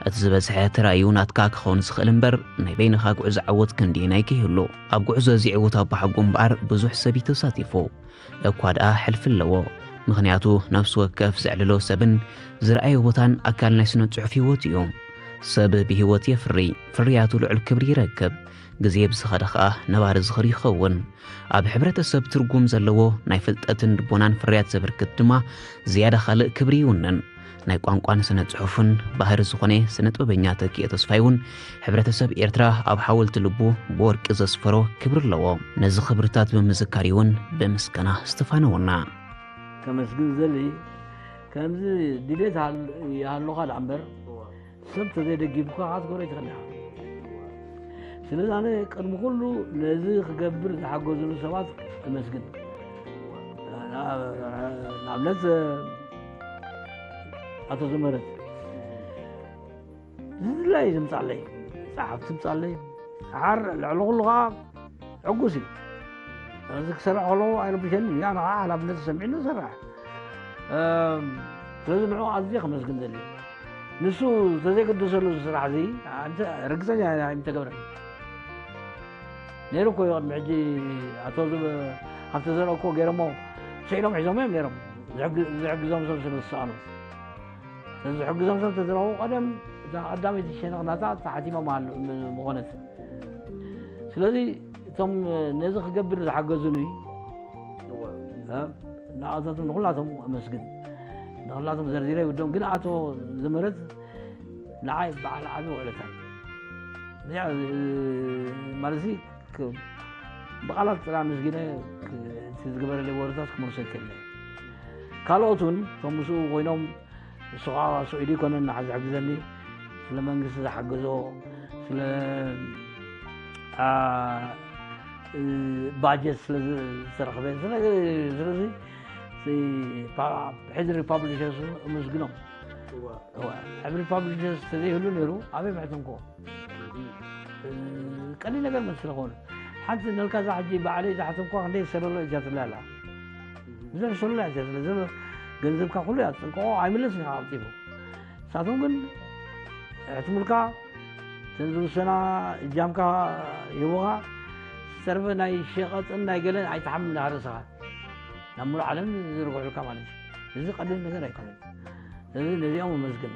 እቲ ዝበዝሐ ተራእዩ ናትካ ክኸውን ዝኽእል እምበር ናይ በይንኻ ጉዕዞ ዓወት ክንደየናይ ከይህሉ። ኣብ ጉዕዞ እዚ ዕውት ኣባሓጎ እምበኣር ብዙሕ ሰብ እዩ ተሳቲፉ። እኳ ደኣ ሕልፊ ኣለዎ። ምኽንያቱ ነፍሲ ወከፍ ዘዕልሎ ሰብን ዝረኣዮ ቦታን ኣካል ናይ ስነ ጽሑፍ ህይወት እዩ። ሰብ ብህይወት የፍሪ፣ ፍርያቱ ልዑል ክብሪ ይረክብ። ግዜ ብዝኸደ ኸኣ ነባሪ ዝኽሪ ይኸውን። ኣብ ሕብረተሰብ ትርጉም ዘለዎ ናይ ፍልጠትን ልቦናን ፍርያት ዘበርክት ድማ ዝያዳ ካልእ ክብሪ ይውንን። ናይ ቋንቋን ስነ ጽሑፍን ባህሪ ዝኾነ ስነ ጥበበኛ ተኪኤ ተስፋይ እውን ሕብረተሰብ ኤርትራ ኣብ ሓወልቲ ልቡ ብወርቂ ዘስፈሮ ክብሪ ኣለዎ። ነዚ ክብርታት ብምዝካር እውን ብምስጋና ዝተፋነወና። ከመስግን ዘሊ ከምዚ ድሌት ይሃልኻ ደኣ እምበር ሰብ ተዘይደጊምካ ክትገብሮ ኣይትኽእል ኢኻ። ስለዚ ኣነ ቅድሚ ኩሉ ነዚ ክገብር ዝሓገዙኒ ሰባት እመስግን። ንኣብነት ኣቶ ዘመረት ዝድላይ ዝምጻለይ ጸሓፍቲ ምጻለይ ሓር ልዕሊ ኩሉ ከዓ ዕጉስ እዩ። እዚ ክሰርሕ ከለዎ ኣይረብሸኒ እዩ። ኣነ ከዓ ሓላፍነት ተሰሚዕኒ ዝሰርሕ። ስለዚ ንዑ ኣዝየ ከመስግን ዘድልዩ። ንሱ ተዘይገደሰሉ እዚ ስራሕ እዚ ርግፀኛ ኣይምተገብረን ነይሩ እኮ እዩ። ቅድሚ ሕጂ ኣቶ ካብቲ ዘረእኮ ገይሮሞ ስኢሎም ሒዞም እዮም ነይሮም ዝሕግዞም ሰብ ስለ ዝሰኣኑ። ዝሕግዞም ሰብ ተዝረኸቡ ቀደም እዛ ቀዳመይቲ ሸነኽ ናታ ተሓቲሞም ኣሉ ምኾነት። ስለዚ እቶም ነዚ ክገብር ዝሓገዙኒ ንኣታቶም ንኩላቶም ኣመስግን። ንኩላቶም ዘርዚረ ይውዶም ግን ኣቶ ዝምረት ንዓይ በዓል ዓቢ ውዕለታ ማለት ብቃላት ጥራ ኣመስጊነ እቲ ዝገበረለይ ወረታት ክመልሶ ይክእል። ካልኦት እውን እቶም ምስኡ ኮይኖም ንሱ ከዓ ስዑዲ ይኮነን ንዓ ዝሕግዘኒ ስለ መንግስቲ ዝሓገዞ ስለ ባጀት ስለ ዝተረክበ ስለዚ ሕድሪ ፓብሊሸርስ እምስግኖም። ሕድሪ ፓብሊሸርስ ተዘይህሉ ነይሩ ኣበይ ምሕተምኮ ቀሊል ነገር መስለ ኮኑ ሓንቲ ነልካ እዛ ሕጂ ባዕለይ ዝሓተምኳ ክንደይ ሰለሎ እጃትላ ኣላ። ብዙሕ ሰለሎ እጃትላ ገንዘብካ ኩሉ እያ ትፅንቀቆ ኣይምለስን ኢኻ ቀልጢፉ። ንሳቶም ግን ኣሕትሙልካ እተን ዝውሰና እጃምካ ይህቡኻ። ዝተርፈ ናይ ሸቐጥን ናይ ገለን ኣይትሓምም ንሃረስኻ ናብ ሙሉእ ዓለም ዝዝርግሑልካ ማለት እዩ። እዚ ቀሊል ነገር ኣይኮነን። ስለዚ ነዚኦም ኣመስግን።